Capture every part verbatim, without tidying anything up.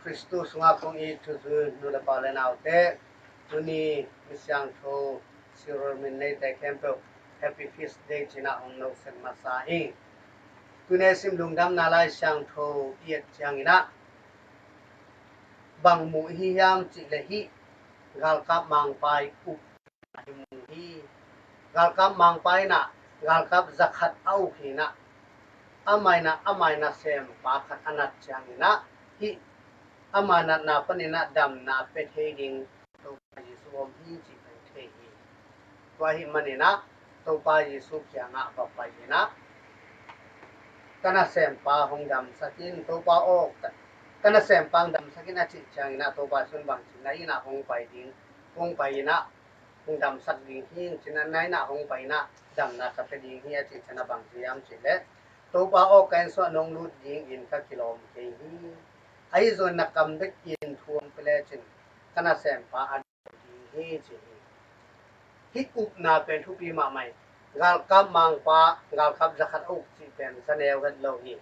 Khristu sungah kong it thuzui nu le pa le naute, tuni mi siangtho Silver Min neite khempeuh Happy Feast Day ci-in ah hong noksem masa ing. Tuni i sim Lungdamna Lai Siangtho i et ciangin ah bang mu i hi hiam cih leh hih galkap mangpa i up hi mu hi. Galkap mangpa in ah galkap zakhat a uk hi-in ah, amah in ah amah i nasempa khat a nat ciangin ah, hih ama natna panin ah damna pia thei ding Topa Jesu om hi cih pen thei hi. Tua ahih manin ah Topa Jesu kiangah va pai-in ah, "Ka nasempa hong damsak in, Topa aw, ka, ka nasempa hong damsak in," a cih ciangin ah Topa Jesu in bang ci, "Na inn ah hong pai ding, hong pai-in ah hong damsak ding hi," ci-in ah, "Na inn ah hong pai-in ah damna ka pia ding hi," a cih ciangin ah bang ci hiam cih leh, "Topa aw, ka inn sungah nong lut dingin ka kilawm kei hi. Ahi zongin na kam bekin thu hong pia lecin ka nasempa a ding hi," ci hi. Hih upna pen thupi mahmah hi. Galkap mangpa galkap zakhat a uk cih pen za neu het lo hi.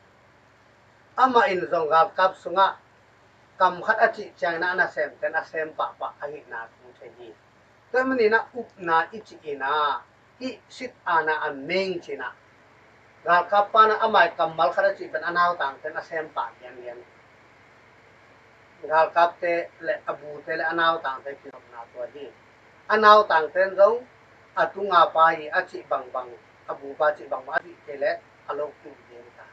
Amah in zong galkap sungah kam khat a cih ciangin ah a nasemten a sem pahpah ahihna thu thei hi. Tua ahih manin ah upna i cih in ah, hih sit ana a meng ci-in ah, galkap pan ah amah i kammal khat a cih pen a nautangten a sem pah lianlian. Galkapte le a bute le a nautangte kizopna tua hi. A nautangten zong a tunga pa hi a cih bangbang, a bupa cih bangbang a cih kei leh a lo kul ding ta.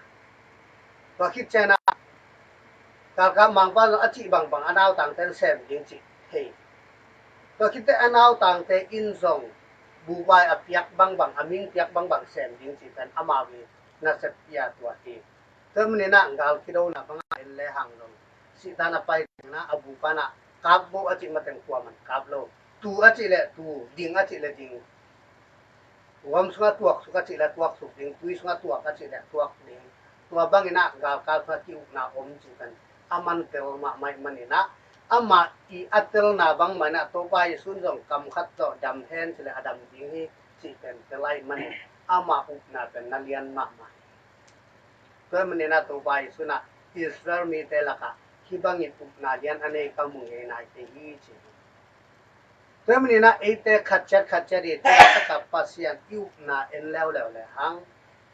Tua khit ciangin ah galkap mangpa zong a cih bangbang a nautangten sem ding cih thei. Tua khit teh a nautangte in zong bupa i a piak bangbang, a ming piak bangbang sem ding cih pen amau i nasep pia tua hi. Tua ahih manin ah gal kidona bangah en lehang zong, sihtan a pai ciangin ah a bupa in ah kap bo a cih mateng kuaman kap lo. Tu a cih leh tu, ding a cih leh ding. Guam sungah tuaksuk a cih leh tuaksuk ding, tui sungah tuak a cih leh tuak ding. Tua bangin ah galkap sungah ki-ukna om cih pen a man tel mahmah ahih manin ah, amah i a telna bangmah in ah Topa Jesu in zong kam khat tawh dam hen cih leh a dam ding hi cih pen tel ahih manin amah upna pen na lian mahmah hi. Tua ahih manin ah Topa Jesu in ah Israel mite lakah hih bangin upna lian a nei ka mu ngei nai kei hi ci hi. Tua ahih manin ah eite khat ciat khat ciat i tua takah Pasian i upna en leuleu lehang,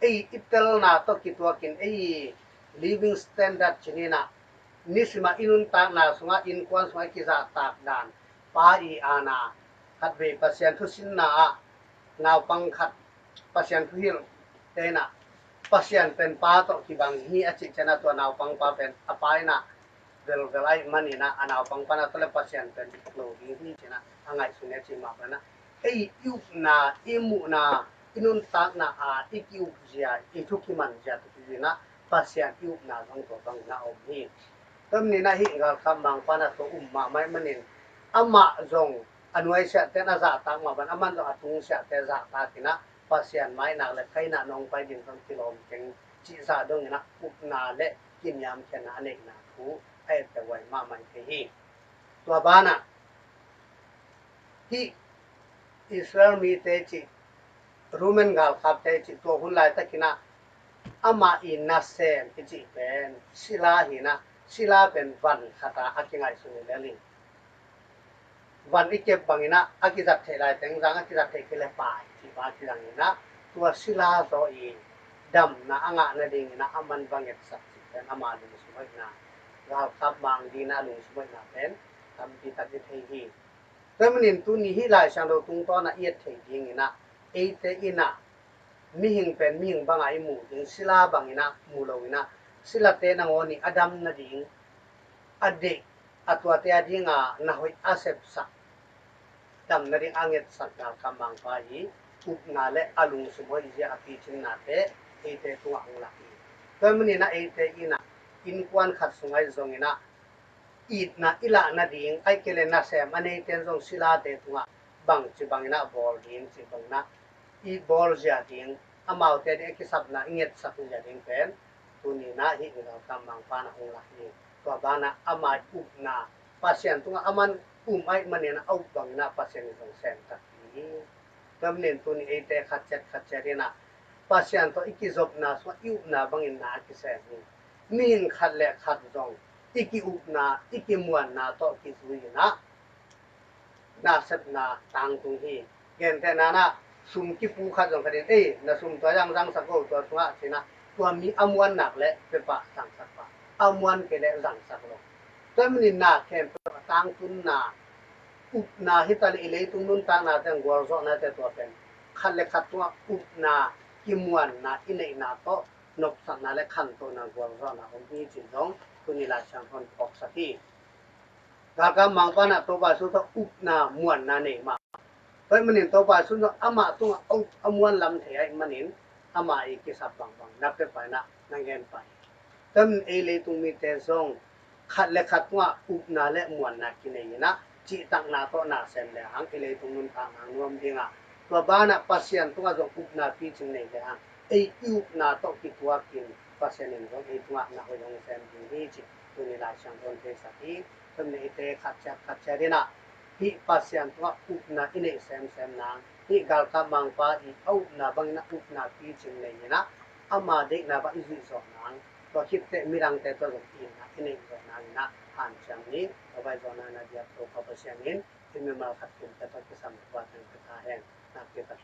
ei i telna tawh kituakin ei living standard ci-in ah, nisim a i nuntakna sungah, innkuan sungah i kizahtak dan, pa i ana, khatvei Pasian thusinna ah naupang khat Pasian thuhilh te in ah, Pasian pen pa tawh kibang hi a cih ciangin ah tua naupang pa pen a pa in ah velvel ahih manin ah a naupang pa in ah tua leh Pasian pen dik lo ding hi ci-in ah a ngaihsun hi a cih mah bangin ah, ei i upna, i muhna, i nuntakna a i ki-ukzia, i thu kimanzia tawh kizui-in ah Pasian i upna zong tua bangin ah om hi. Tua ahih manin ah hih galkap mangpa in ah tua um mahmah ahih manin, amah zong a nuaisiahte in a zahtak mah bangin, aman zong a tungsiahte zahtak in ah Pasian mai nak leh ka inn ah nong pai ding zong kilawm keng cih zah dongin ah upna le kiniamkhiatna a neihna thu a etteh huai mahmah hi thei hi. Tua banah hih Israel mite cih, Roman galkapte cih, tua hun laitakin ah amah i nasem i cih pen sila hi-in ah, sila pen van khat a a kingaihsun hi lel hi. Van i kep bangin ah a kizat theih laiteng zang, a kizat theih kei leh pai cih bang a kizang hi-in ah, tua sila zaw i damna a ngah nadingin ah aman va ngetsak cih pen ama lungsim hoihna, galkap mang dingin ah a lungsim hoihna pen tampi tak i thei hi. Tua ahih manin tuni hih Lai Siangtho tungtawn ah i et theih dingin ah, eite in ah mihing pen mihing bangah i mu ding, sila bangin ah mu lo-in ah, silate nangawn i a dam nading, a deih, a tuate a dinga na hoih a sepsak, dam nading a ngetsak galkap mangpa i upna le a lungsim hoihzia a picinnate eite tungah hong lak hi. Tua ahih manin ah eite in ah innkuan khat sungah zongin ah itna i lah nading, ahih kei leh nasem a neite in zong silate tungah bangci bangin ah bawl ding cih bangin ah i bawlzia ding, amaute ding a kisapna i ngetsak zia ding pen tuni-in ah hih galkap mangpa in ah hong lak hi. Tua banah ama i upna, Pasian tungah aman um ahih manin ah a up bangin ah Pasian in zong sem takpi hi. Tua ahih manin tuni eite khat ciat khat ciat in ah Pasian tawh i kizopna sungah i upna bangin na a kisem hi. Mihing khat le khat zong i ki-upna, i kimuanna tawh kizui in ah nasepna tangtung hi. Gentehna in ah sum kipu khat zong khat in, ei, na sum tua zang zangsak o, tua sungah ci-in ah tua mi a muan nak leh pia pah, zangsak pah, a muan kei leh zangsak lo. Tua ahih manin na khempeuh a tangtunna upna hi ta leh i leitung nuntaknate, gualzawhnate, tua pen khat le khat tungah upna, kimuanna i neihna tawh nopsakna le khantohna, gualzawhna om hi cih zong tuni Lai Siangtho in phawksak hi. Galkap mangpa in ah Topa Jesu tawh upna, muanna nei mah. Tua ahih manin Topa Jesu in zong amah tungah a up, a muan lam thei ahih manin amah i kisap bangbang na pia pah in ah, na gen pah hi. Tua ahih manin ei leitung mite zong khat le khat tungah upna le muanna kinei in ah, cihtakna tawh na sem lehang i leitung nuntakna nuam ding a, tua banah Pasian tungah zong upna picing nei lehang ei i upna tawh kituakin Pasian in zong ei tungah na hoih hong sem ding hi cih tuni Lai Siangtho in theisak hi. Tua ahih manin eite khat ciat khat ciat in ah hih Pasian tungah upna i neih semsem nang, hih galkap mangpa i a upna bangin ah upna picing nei in ah, ama deihna bang i zuih zawh nang, tua khit teh midangte tawh zong itna i neih zawh nangin ah hanciam ni. Tua bang i zawhna na diak Topa Pasian in i mimal khat kimte tawh kisam tua teng pia ta hen. Na pia ta